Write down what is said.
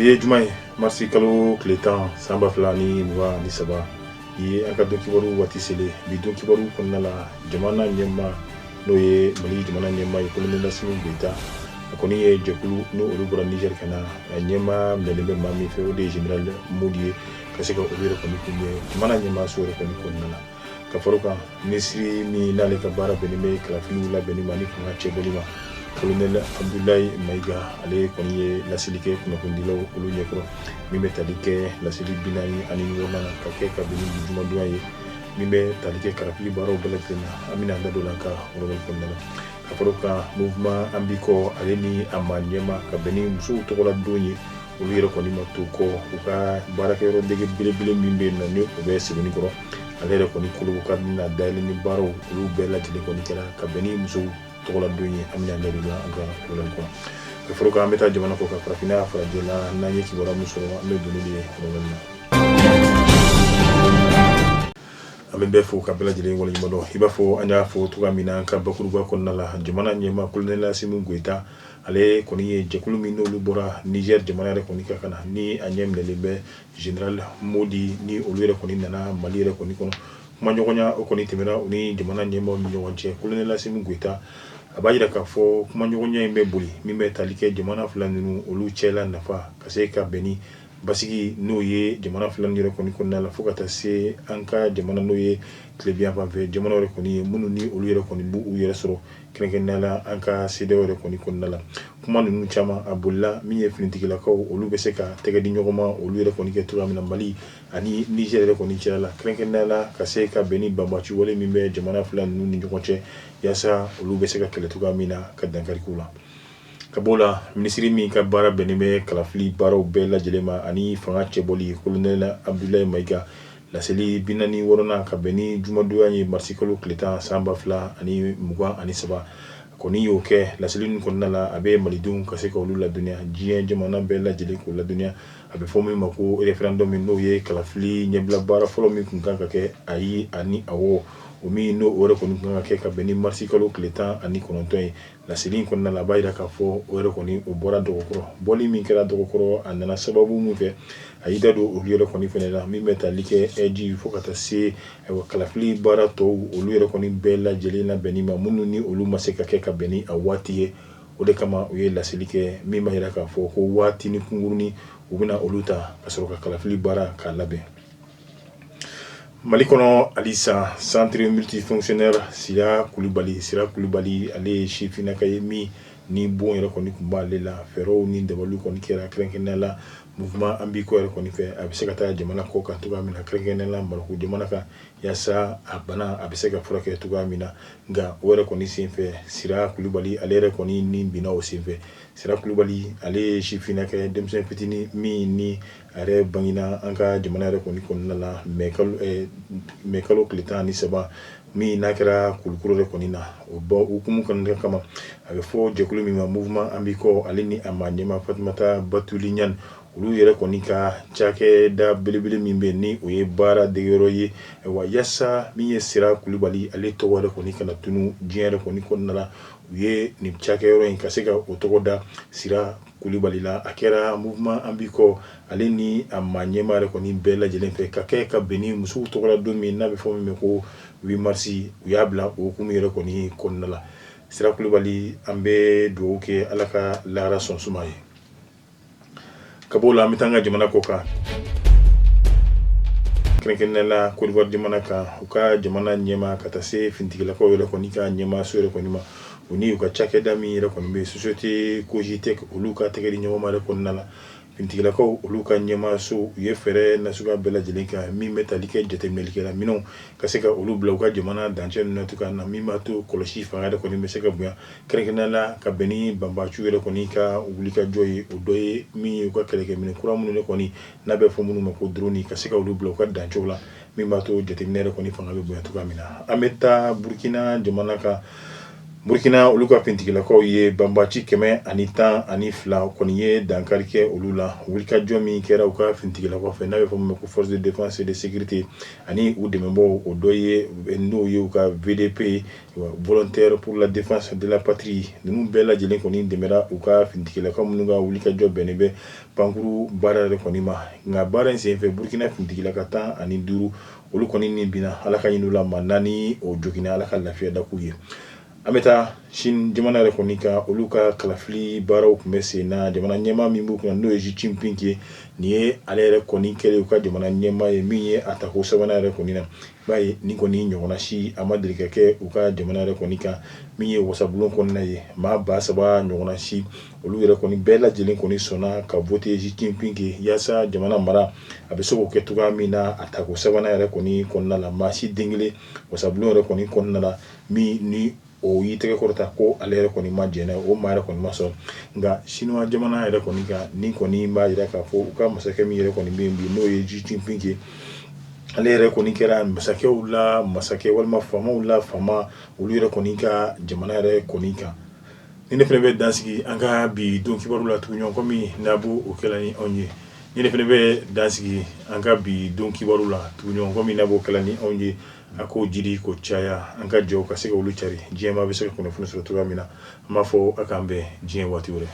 Bi ye juma ye, marisi kalo tile 10, san 2023. Bi ye an ka don kibaru waati selen. Bi don kibaru kɔnɔna la, jamana ɲɛmaa, n'o ye Mali jamana ɲɛmaa ye, Kolonɛli Asimi Goyita, a kɔni ye jɛkulu ni olu bɔra Niger ka na, a ɲɛmaa minɛlen bɛ maa min fɛ, o de ye Général Modi ye, ka se ka olu yɛrɛ kɔni kunbɛn jamana ɲɛmaa so yɛrɛ kɔni kɔnɔna la. Ka fara o kan, minisiri min n'ale ka baara bɛnnen bɛ kalafiliw labɛnni ma ni fanga cɛbɔli ma, Kolonɛli Abudulayi Mayiga, ale kɔni ye laseli kɛ kunnafonidilaw olu ɲɛkɔrɔ, min bɛ tali kɛ laseli 46nan na, ka kɛ ka bɛn ni bi jumadonya ye, min bɛ tali kɛ kalafili baaraw bɛɛ lajɛlen na. An bɛna an da don la ka walawalali kɔnɔna la. Ka fara o kan, mouvement An b'i kɔ, ale ni a maa ɲɛmaa, ka bɛn ni musow tɔgɔla don ye, olu yɛrɛ kɔni ma to kɔ. U ka baarakɛyɔrɔ dege belebele min bɛ yen nɔ, ni o bɛ Sebenikɔrɔ, ale yɛrɛ kɔni kolobo na dayɛlɛ ni baaraw olu bɛɛ lajɛlen kɔni kɛra ka bɛn ni musow tɔgɔla don ye. An bɛna an da don la an ka walawalali kɔnɔ. Ka fara o kan, an bɛ taa jamana kɔ kan, farafinna farajɛla, n'an ye kibaruya min sɔrɔ, an bɛ don n'olu ye walawalali la. An bɛ bɛɛ fo ka bɛɛ lajɛlen waleɲuman dɔn. I b'a fɔ an y'a fɔ cogoya min na an ka bakuruba kɔnɔna la, jamana ɲɛmaa Kolonɛli Asimi Goyita, ale kɔni ye jɛkulu min n'olu bɔra Niger jamana yɛrɛ kɔni kan ka na, ni a ɲɛ minɛlen bɛ Général Modi, ni olu yɛrɛ kɔni nana Mali yɛrɛ kɔni kɔnɔ. Kumaɲɔgɔnya o kɔni tɛmɛna u ni jamana ɲɛmaaw ni ɲɔgɔn cɛ. Kolonɛli Asimi Goyita, a b'a jira k'a fɔ kumaɲɔgɔnya in bɛ boli min bɛ tali kɛ jamana fila ninnu olu cɛla nafa ka se ka bɛn ni basigi n'o ye jamana fila ninnu yɛrɛ kɔni kɔnɔna la, fo ka taa se an ka jamana, n'o ye tilebinyanfan fɛ jamana yɛrɛ kɔni ye, minnu ni olu yɛrɛ kɔni b'u yɛrɛ sɔrɔ, kɛrɛnkɛrɛnnenya la an ka CEDEAO yɛrɛ kɔni kɔnɔna la. Kuma ninnu caman a bolila min ye finitigilakaw olu bɛ se ka tɛgɛ di ɲɔgɔn ma, olu yɛrɛ kɔni kɛ cogoya min na Mali ani Niger yɛrɛ kɔni cɛla la, kɛrɛnkɛrɛnnenya la ka se ka bɛn ni banbaanci wale min bɛ jamana fila ninnu ni ɲɔgɔn cɛ, yaasa olu bɛ se ka kɛlɛ cogoya min na ka dankari k'u la. Ka b'o la, minisiri min ka baara bɛnnen bɛ kalafili baaraw bɛɛ lajɛlen ma ani fanga cɛbɔli, Kolonɛli Abudulayi Mayiga, laseli 46nan ka bɛn ni jumadonya ye, marisi kalo tile 10, san 2023, kɔni y'o kɛ. Laseli ninnu kɔnɔna la, a bɛ malidenw ka se ka olu ladɔnniya, diɲɛ jamana bɛɛ lajɛlen k'o ladɔnniya, a bɛ fɔ min ma ko référendum min, n'o ye kalafili ɲɛbila baara fɔlɔ min tun kan ka kɛ ayi ani awɔ, o min n'o yɛrɛ kɔni kan ka kɛ ka bɛn ni marisi kalo tile 19 ye. Laseli in kɔnɔna la, a b'a jira k'a fɔ o yɛrɛ kɔni o bɔra dɔgɔkɔrɔ. Bɔli min kɛra dɔgɔkɔrɔ, a nana sababu min fɛ, a y'i da don olu yɛrɛ kɔni fana la, min bɛ tali kɛ ɛji fo ka taa se ayiwa kalafili baara tɔw olu yɛrɛ kɔni bɛɛ lajɛlen labɛnni ma, minnu ni olu ma se ka kɛ ka bɛn ni a waati ye. O de kama u ye laseli kɛ min b'a jira k'a fɔ ko waati ni kunkurunnin u bɛna olu ta ka sɔrɔ ka kalafili baara k'a labɛn. Mali kɔnɔ halisa, centre multifonctionnel Sira Kulubali. Sira Kulubali, ale ye sifinnaka ye min ni bon yɛrɛ kɔni tun b'ale la. Fɛɛrɛw ni dabaliw kɔni kɛra, kɛrɛnkɛrɛnnenya la mouvement An b'i kɔ yɛrɛ kɔni fɛ, a bɛ se ka taa jamana kɔ kan cogoya min na, kɛrɛnkɛrɛnnenya la Marɔku jamana kan, yaasa a bana a bɛ se ka furakɛ cogoya min na. Nka o yɛrɛ kɔni senfɛ, Sira Kulubali ale yɛrɛ kɔni ni binna o senfɛ. Sira Kulubali, ale ye sifinnaka ye, denmisɛn fitinin min ni a yɛrɛ bangena an ka jamana yɛrɛ kɔni kɔnɔna la mɛ kalo tile 13, min n'a kɛra Kulukoro yɛrɛ kɔni na. O bɔ hukumu kɔni kama, a bɛ fɔ jɛkulu min ma mouvement An b'i kɔ, ale ni a maa ɲɛmaa Fatumata Batuli Ɲani, olu yɛrɛ kɔni ka cakɛda belebele min bɛ ni o ye baara degeyɔrɔ ye wa, yaasa min ye Sira Kulubali ale tɔgɔ yɛrɛ kɔni kana tunu diɲɛ yɛrɛ kɔni kɔnɔna la, u ye nin cakɛyɔrɔ in ka se ka o tɔgɔ da Sira Kulubali la. A kɛra mouvement An b'i kɔ, ale ni a maa ɲɛmaa yɛrɛ kɔni bɛɛ lajɛlen fɛ, ka kɛ ka bɛn ni musow tɔgɔla don min n'a bɛ fɔ min ma ko 8 mars, u y'a bila o hukumu yɛrɛ kɔni kɔnɔna la. Sira Kulubali, an bɛ dugawu kɛ, Ala ka lahara sɔn suma ye. Ka b'o la, an bɛ taa an ka jamana kɔ kan, kɛrɛnkɛrɛnnenya la Côte d'Ivoire jamana kan. U ka jamana ɲɛmaa ka taa se finitigilakaw yɛrɛ kɔni ka ɲɛmaaso yɛrɛ kɔni ma, u ni u ka cakɛda min yɛrɛ kɔni bɛ société Cogitec, olu ka tɛgɛ di ɲɔgɔn ma yɛrɛ kɔnɔna la, finitigilakaw olu ka ɲɛmaaso, u ye fɛɛrɛ nasuguya bɛɛ lajɛlen kan min bɛ tali kɛ jateminɛlikɛla minɛnw ka se ka olu bila u ka jamana dancɛ ninnu na cogoya na, min b'a to kɔlɔsi fanga yɛrɛ kɔni bɛ se ka bonya, kɛrɛnkɛrɛnnenya la ka bɛn ni banbaciw yɛrɛ kɔni ka wulikajɔ ye. O dɔ ye min ye, u ka kɛlɛkɛminɛn kura minnu yɛrɛ kɔni n'a bɛ fɔ minnu ma ko drone, ka se ka olu bila u ka dancɛw la, min b'a to jateminɛ yɛrɛ kɔni fanga bɛ bonya cogoya min na. An bɛ taa Burukina jamana kan. Burkina, olu ka finitigilakaw ye banbaci 112 kɔni ye dankari kɛ olu la. Wulikajɔ min kɛra u ka finitigilakaw fɛ, n'a bɛ fɔ min ma ko force de défense et de sécurité, ani u dɛmɛbaaw, o dɔ ye n'o ye u ka VDP, volontaire pour la défense de la patrie, ninnu bɛɛ lajɛlen kɔni dɛmɛra u ka finitigilakaw minnu ka wulikajɔ bɛnnen bɛ pankuru baara yɛrɛ kɔni ma. Nka baara in senfɛ, Burkina finitigilaka 15, olu kɔni ni binna. Ala ka ɲini la, maa 4 o joginna. Ala ka lafiya da k'u ye. An bɛ taa Chine jamana yɛrɛ kɔni kan. Olu ka kalafili baaraw tun bɛ sen na. Jamana ɲɛmaa min b'u kunna, n'o ye Xi Jinping ye, nin ye ale yɛrɛ kɔni kɛlen u ka jamana ɲɛmaa ye min ye a tako sabanan yɛrɛ kɔni na. I b'a ye nin kɔni ɲɔgɔnna si a ma deli ka kɛ u ka jamana yɛrɛ kɔni kan. Min ye wasabulon kɔnɔna ye, maa 3000 ɲɔgɔnna si, olu yɛrɛ kɔni bɛɛ lajɛlen kɔni sɔnna ka voter Xi Jinping ye yaasa jamana mara a bɛ se k'o kɛ cogoya min na a tako sabanan yɛrɛ kɔni kɔnɔna la. Maa si den kelen wasabulon yɛrɛ kɔni kɔnɔna la min ni o y'i tɛgɛ kɔrɔta ko ale yɛrɛ kɔni ma jɛn n'a ye, o maa yɛrɛ kɔni ma sɔrɔ. Nka Chinois jamana yɛrɛ kɔni kan, nin kɔni b'a jira k'a fɔ u ka masakɛ min yɛrɛ kɔni bɛ yen bi, n'o ye Xi Jinping ye, ale yɛrɛ kɔni kɛra masakɛw la masakɛ walima faamaw la faama olu yɛrɛ kɔni ka jamana yɛrɛ kɔni kan. Ni ne fana bɛ dan sigi an ka bi don kibaru la, tuguɲɔgɔn komi n'a b'o o kɛla ni anw ye. Ni ne fana bɛ dan sigi an ka bi don kibaru la, tuguɲɔgɔn komi n'a b'o kɛla ni anw ye. A ko jiri ko caya, an ka jɔ ka se ka olu cari, diɲɛmaa bɛ se ka kunnafoni sɔrɔ cogoya min na. An b'a fɔ a k'an bɛn diɲɛ waati wɛrɛ.